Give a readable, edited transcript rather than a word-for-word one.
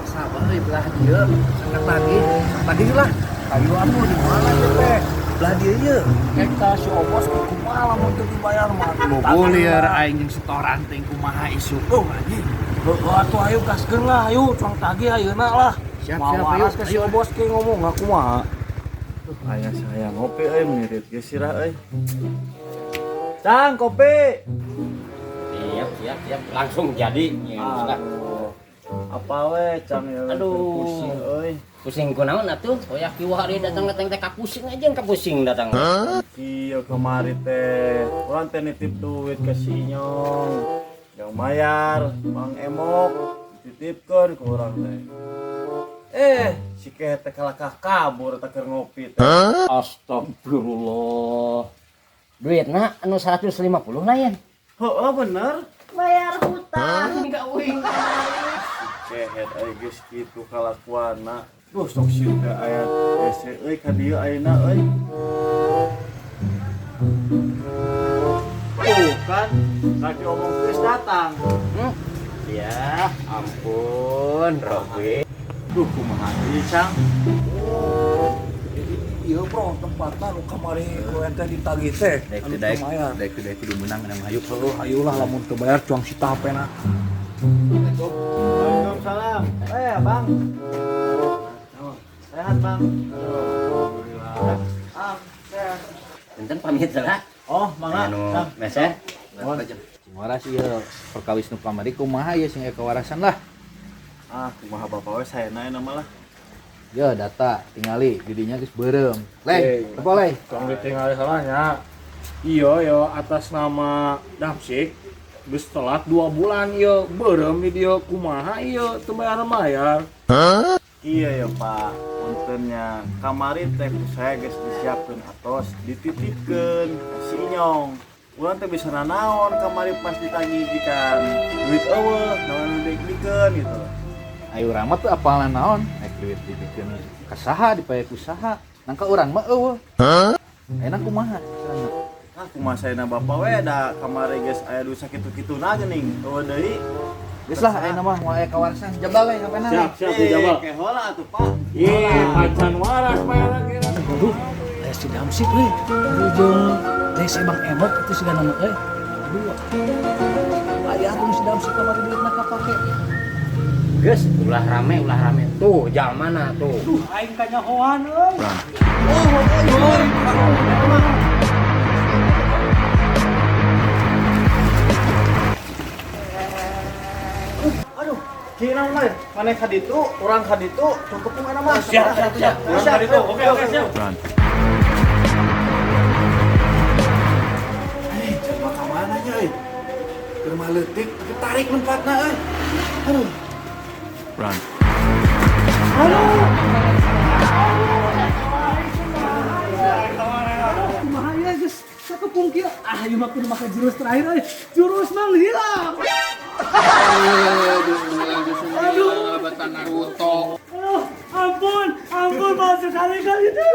Sabar euy belah dieu. Sangka tagih, tagih lah. Ayo atuh di mana ieu teh? Belah dieu ieu. Eta si Obos kumaha lamun teu dibayar mah. Bobolir aing jeung setoran teh kumaha isuk. Oh anjing. Heuh atuh ayo gaskeun lah, ayo cuang tagih ayeuna lah. Siap, Mau siap, waras ayo, ke si ayo. Obos ke ngomong ngaku kumaha. Ayah saya ngopi euy ngirit ge sirah euy. Cang kopi. Siap, siap, siap. Langsung jadi. Ya, Aduh. Apa we cang ya? Aduh. Pusing euy. Pusing kunaon atuh? Hoyak kieu hari datang-datang teh kapusing aja kapusing datang. Kieu kemari teh. Urang teh nitip duit ke si Inyong. Yang mayar, Mang Emok dititipkeun ke urang teh. Si kehe teh kalakah kabur teh keur ngopi teh. Astagfirullah. Duitna anu 150 lain. Heeh bener. Bayar hutang ka uing. Kehet euy geus kitu kalakuanna. Duh sok sieun teh aya WC euy ka dieu ayeuna euy. Tuh kan, lagi omong geus datang. Ya, ampun, Robi. Duh kumaha ieu Cang? Iya bro, tempatna nu kamari ku ente ditagih teh. Daek Anu teu daek, teu mayar. daek teu daek kudu meunang na mah hayu. Heuh, ayolah lamun teu bayar cuang sita HP-na. Waalaikumsalam. Bang. Sehat, Bang. Alhamdulillah. Ah, sehat. Enten pamit lah. Oh, mangga. Anu Cang. meser. Sing waras ieu perkawis nu kamari kumaha ieu sing aya kawarasan lah. Ah, kumaha bapak we saena na mah lah. Ya data tingali didinya geus beureum. Leng, apa leng? Tong ditinggali salahnya. Iya yo atas nama Damsik geus telat 2 bulan ieu beureum di dieu kumaha ieu teu bayar-bayar. Iya ya Pak, puntennya kamari teh ku saya geus disiapkeun atos dititipkeun ka si Inyong. Urang teh bisa nanaon kamari pas ditagih jikan duit eueuh, naon nu dikeun gitu. Ayo urang mah teu apal naon, rek duit dibikeun ka saha dipaya ku saha. Nangka urang mah eueuh. Ayeuna kumaha carana? Ah, kumaha saena bapak we da kamari geus aya duit sakitu-kituna geuning. Eueuh deui. Geus lah ayeuna mah moal aya kawarasan. Jabal we HP-na. Siap, siap dijabal. Kehola atuh Pak. Ih, macan waras bayar kira. Aduh, aya si Damsik euy. Aduh jeung teh si Bang Emok itu siga nama euy. Aduh. Aya atuh si Damsik kamari duitna kapake. Geus, ulah rame, ulah rame. Tuh, jalmana tuh. Duh, aing kanyahoan euy. Aduh, kira mah maneh ka ditu, urang ka ditu, cukup mana mah. Siap, siap, siap. Urang ka ditu. Oke, oke, siap. Eh, jelema ka mana nya euy? Keur mah leutik tapi tarik lempatna euy. Aduh. Kumaha ieu geus sakepung kieu. Ah, ieu mah kudu make jurus terakhir euy. Jurus menghilang. Aduh, Naruto. Aduh, ampun, ampun masuk kali kali itu.